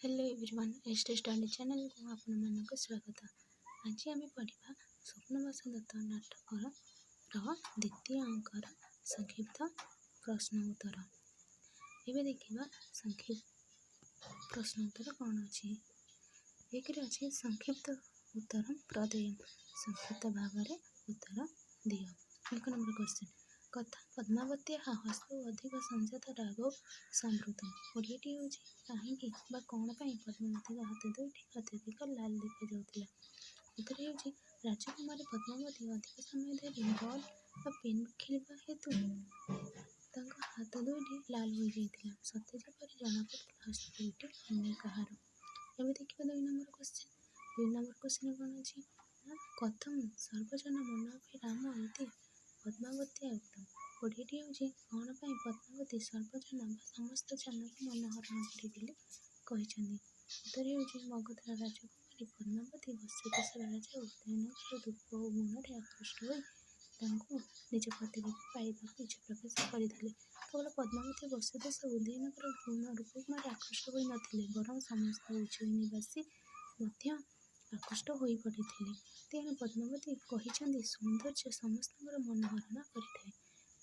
Hello everyone, S T study ଚ୍ୟାନେଲ୍କୁ ଆପଣମାନଙ୍କୁ ସ୍ୱାଗତ। ଆଜି ଆମେ ପଢ଼ିବା ସ୍ୱପ୍ନବାସଦତ୍ତା ନାଟକର ଦ୍ୱିତୀୟ ଅଙ୍କର ସଂକ୍ଷିପ୍ତ ପ୍ରଶ୍ନ ଉତ୍ତର। ଏବେ ଦେଖିବା ସଂକ୍ଷିପ୍ତ ପ୍ରଶ୍ନ ଉତ୍ତର କ'ଣ ଅଛି। ଏକରେ ଅଛି ସଂକ୍ଷିପ୍ତ ଉତ୍ତର ପ୍ରଦେୟ, ସଂକ୍ଷିପ୍ତ ଭାବରେ ଉତ୍ତର ଦିଅ। ଏକ ନମ୍ବର କ୍ୱେଶ୍ଚିନ୍, କଥା ପଦ୍ମାବତୀୟାଃ ହସ୍ତୌ ଅଧିକ ସଂଜାତ ରାଗୌ ସମୃତ। ଓଡ଼ିଆଟି ହେଉଛି, କାହିଁକି ବା କ'ଣ ପାଇଁ ପଦ୍ମାବତୀଙ୍କ ହାତ ଦୁଇଟି ଅତ୍ୟଧିକ ଲାଲ ଦେଖାଯାଉଥିଲା? ଉତ୍ତର ହେଉଛି, ରାଜକୁମାରୀ ପଦ୍ମାବତୀ ଅଧିକ ସମୟ ଧରି ବଲ୍ ବା ପେନ୍ ଖେଳିବା ହେତୁ ତାଙ୍କ ହାତ ଦୁଇଟି ଲାଲ ହୋଇଯାଇଥିଲା, ସତେ ଯେପରି ଜଣାପଡ଼ୁଥିଲା ହସ୍ତ ଦୁଇଟି ଅନ୍ୟ କାହାର। ଏବେ ଦେଖିବା ଦୁଇ ନମ୍ବର କ୍ୱେଶ୍ଚିନ୍। ଦୁଇ ନମ୍ବର କ୍ୱେଶ୍ଚିନ୍ କ'ଣ ଅଛି ନା, କଥମ ସର୍ବଜନ ମନୋଭିରାମ ଇତି ପଦ୍ମାବତୀ ଉକ୍ତମ୍। ଓଡ଼ିଆଟି ହେଉଛି, କ'ଣ ପାଇଁ ପଦ୍ମାବତୀ ସର୍ବଜନ ବା ସମସ୍ତ ଜନକୁ ମନୋହରଣ କରି ବୋଲି କହିଛନ୍ତି? ଉତ୍ତର ହେଉଛି, ମଗଧର ରାଜକୁମାରୀ ପଦ୍ମାବତୀ ବତ୍ସଦେଶର ରାଜା ଉଦୟନଙ୍କର ରୂପ ଓ ଗୁଣରେ ଆକୃଷ୍ଟ ହୋଇ ତାଙ୍କୁ ନିଜ ପତି ରୂପେ ପାଇବାକୁ ଇଚ୍ଛା ପ୍ରକାଶ କରିଥିଲେ। କେବଳ ପଦ୍ମାବତୀ ବତ୍ସଦେଶ ଉଦୟନଙ୍କର ଗୁଣ ରୂପ ଗୁଣରେ ଆକୃଷ୍ଟ ହୋଇନଥିଲେ, ବରଂ ସମସ୍ତ ଉଜ୍ଜୟିନୀବାସୀ ମଧ୍ୟ ଆକୃଷ୍ଟ ହୋଇପଡ଼ିଥିଲେ। ତେଣୁ ପଦ୍ମାବତୀ କହିଛନ୍ତି, ସୌନ୍ଦର୍ଯ୍ୟ ସମସ୍ତଙ୍କର ମନୋହରଣ କରିଥାଏ।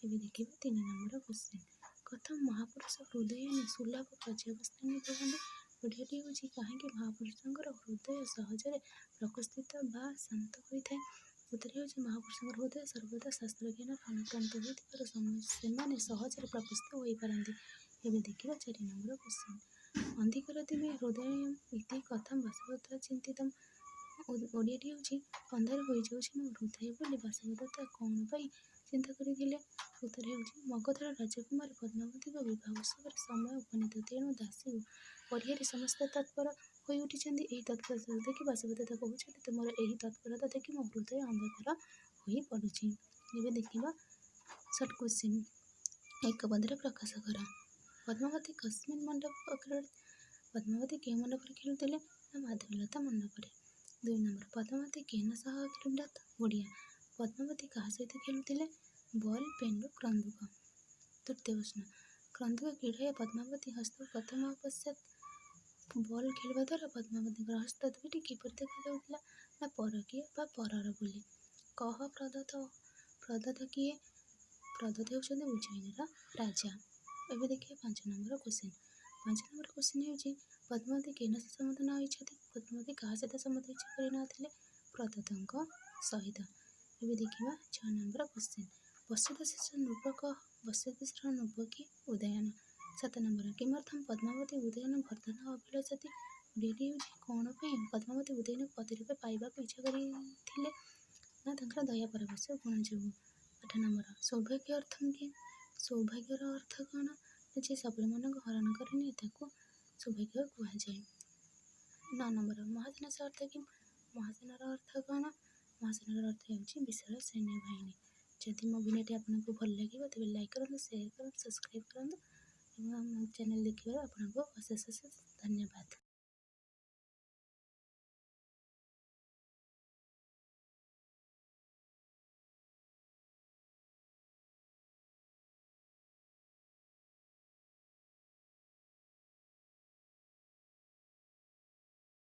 ଏବେ ଦେଖିବା ତିନି ନମ୍ବର କ୍ୱେଶ୍ଚିନ୍। କଥମ ମହାପୁରୁଷ ହୃଦୟାନି ସୁଲଭ ପର୍ଯ୍ୟବସ୍ଥାନୀ ଭବନ୍ତି? ଓଡ଼ିଆଟି ହେଉଛି, କାହିଁକି ମହାପୁରୁଷଙ୍କର ହୃଦୟ ସହଜରେ ପ୍ରକୋଷ୍ଠିତ ବା ଶାନ୍ତ ହୋଇଥାଏ? ଉତ୍ତର ହେଉଛି, ମହାପୁରୁଷଙ୍କର ହୃଦୟ ସର୍ବଦା ଶାସ୍ତ୍ର ଜ୍ଞାନରେ ଅନୁପ୍ରାଣିତ ହୋଇଥିବାରୁ ସେମାନେ ସହଜରେ ପ୍ରକୋଷ୍ଠିତ ହୋଇପାରନ୍ତି। ଏବେ ଦେଖିବା ଚାରି ନମ୍ବର କ୍ୱେଶ୍ଚିନ୍। ଅନ୍ଧୀକରୋତି ମେ ହୃଦୟମ୍ ଇତି କଥମ ବାସବଦତ୍ତା ଚିନ୍ତିତମ୍। ଓଡ଼ିଆଟି ହେଉଛି, ଅନ୍ଧାର ହୋଇଯାଉଛି ମୋ ହୃଦୟ ବୋଲି ବାସବଦତ୍ତା କ'ଣ ପାଇଁ ଚିନ୍ତା କରିଥିଲେ? ଉତ୍ତର ହେଉଛି, ମଗଧର ରାଜକୁମାରୀ ପଦ୍ମାବତୀଙ୍କ ବିବାହ ଉତ୍ସବରେ ସମୟ ଉପନୀତ, ତେଣୁ ଦାସୀ ପରିହାରୀ ସମସ୍ତେ ତତ୍ପର ହୋଇଉଠିଛନ୍ତି। ଏହି ତତ୍ପରତା ଦେଖି ବାସବଦତ୍ତା କହୁଛନ୍ତି, ତୁମର ଏହି ତତ୍ପରତା ଦେଖି ମୋ ହୃଦୟ ଅନ୍ଧକାର ହୋଇପଡ଼ୁଛି। ଏବେ ଦେଖିବା ସର୍ଟ କ୍ୱେଶ୍ଚିନ୍। ଏକ ପଦରେ ପ୍ରକାଶ କର। ପଦ୍ମାବତୀ କସ୍ମିନ୍ ମଣ୍ଡପ କ୍ରୀଡ଼ତି? ପଦ୍ମାବତୀ କେଉଁ ମଣ୍ଡପରେ ଖେଳୁଥିଲେ? ନା, ମାଧବୀଲତା ମଣ୍ଡପରେ। ଦୁଇ ନମ୍ବର, ପଦ୍ମାବତୀ କେନ ସହ କ୍ରୀଡ଼ତ? ଓଡ଼ିଆ, ପଦ୍ମାବତୀ କାହା ସହିତ ଖେଳୁଥିଲେ? ବଲ୍, ପେଣ୍ଡୁ, କନ୍ଦୁକ। ତୃତୀୟ ପ୍ରଶ୍ନ, କନ୍ଦୁକ କ୍ରୀଡ଼ାୟ ପଦ୍ମାବତୀ ହସ୍ତ ପ୍ରଥମ ଅପଶ୍ୟତ୍। ବଲ୍ ଖେଳିବା ଦ୍ୱାରା ପଦ୍ମାବତୀଙ୍କର ହସ୍ତ ଦୁଇଟି କିପରି ଦେଖାଯାଉଥିଲା? ନା, ପରକୀୟ ବା ପରର ବୋଲି। କହ ପ୍ରଦତ୍ତ? ପ୍ରଦତ୍ତ କିଏ? ପ୍ରଦତ୍ତ ହେଉଛନ୍ତି ଉଜ୍ଜୟିନୀର ରାଜା। ଏବେ ଦେଖିବା ପାଞ୍ଚ ନମ୍ବର କ୍ୱେଶ୍ଚିନ୍। ପାଞ୍ଚ ନମ୍ବର କ୍ୱେଶ୍ଚିନ୍ ହେଉଛି, ପଦ୍ମାବତୀ କେନ ସମ୍ମତ ନ ଇଚ୍ଛନ୍ତି? ପଦ୍ମାବତୀ କାହା ସହିତ ସମ୍ମତ ଇଚ୍ଛା କରିନଥିଲେ? ପ୍ରଦତ୍ତଙ୍କ ସହିତ। ଏବେ ଦେଖିବା ଛଅ ନମ୍ବର କ୍ୱେଶ୍ଚିନ୍। ବତ୍ସଦେଶର ନୃପ କହ? ବତ୍ସଦେଶର ନୃପ କିଏ? ଉଦୟନ। ସାତ ନମ୍ବର, କିମର୍ଥମ ପଦ୍ମାବତୀ ଉଦୟନ ବର୍ଦ୍ଧନ ଅଭିଳଷତି? ଓଡ଼ିଆଟି ହେଉଛି, କ'ଣ ପାଇଁ ପଦ୍ମାବତୀ ଉଦୟନକୁ ପତି ରୂପେ ପାଇବାକୁ ଇଚ୍ଛା କରିଥିଲେ? ନା, ତାଙ୍କର ଦୟା ପରବଶ ଗୁଣ ଯୋଗୁଁ। ଆଠ ନମ୍ବର, ସୌଭାଗ୍ୟ ଅର୍ଥମ କିମ୍? ସୌଭାଗ୍ୟର ଅର୍ଥ କ'ଣ? ନା, ଯିଏ ସବଳମାନଙ୍କୁ ହରଣ କରିନିଏ ତାକୁ ସୌଭାଗ୍ୟ କୁହାଯାଏ। ନଅ ନମ୍ବର, ମହାସେନସ୍ୟ ଅର୍ଥ କିମ୍? ମହାସେନର ଅର୍ଥ କ'ଣ? ମହାସେନର ଅର୍ଥ ହେଉଛି ବିଶାଳ ସୈନ୍ୟବାହିନୀ। ଯଦି ମୋ ଭିଡ଼ିଓଟି ଆପଣଙ୍କୁ ଭଲ ଲାଗିବ, ତେବେ ଲାଇକ୍ କରନ୍ତୁ, ସେୟାର କରନ୍ତୁ, ସବସ୍କ୍ରାଇବ୍ କରନ୍ତୁ ଏବଂ ଆମ ଚ୍ୟାନେଲ୍ ଦେଖିବାରୁ ଆପଣଙ୍କୁ ଅଶେଷ ଅଶେଷ ଧନ୍ୟବାଦ।